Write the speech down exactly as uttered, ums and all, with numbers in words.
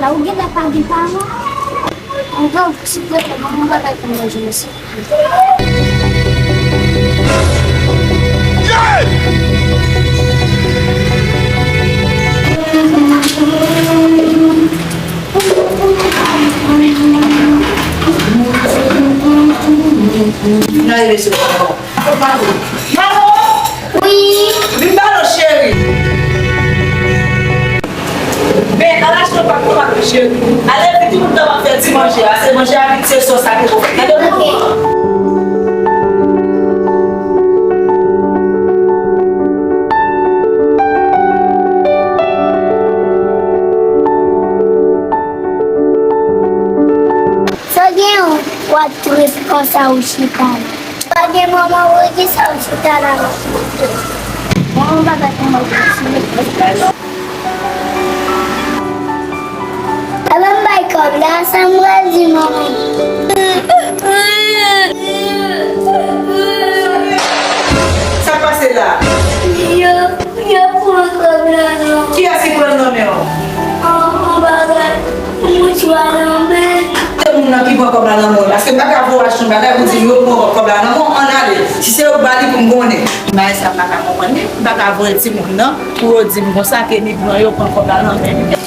La ou genlè pa gen paran. Anvan, silvouplè, ban m yon bagay pou m manje, mèsi. N a rive sou Malo. Wi. Vin ba nou, cheri. Men, al achte yon pak tomat wi, cheri. Ale vit, tout moun nan ap fè ti manje a. Se manje a vit, se sòs a ki pou fè. Gade. Ok. Sa gen yon kwad tris konsa ou chita la. Pa gen manman, ou ki sa ou chita la. Manman pa ka fè manman. Ala m bay kòb la, sa m pral di manman. Sa k pase la? Yo, yo pran kòb la nan. Kiyès ki pran l nan men w? An, an bagay, mouchwa nan men. Se moun nan ki pran kòb la nan men w. Paske m pa ka voye w achte yon bagay pou di m yo pran kòb la nan men w, ann ale. Si se yo k ba li pou m konnen. Bagay sa m pa ka konprann li. M pa ka voye timoun nan pou yo di m konsa ke li pran, yo pran kòb la nan men li.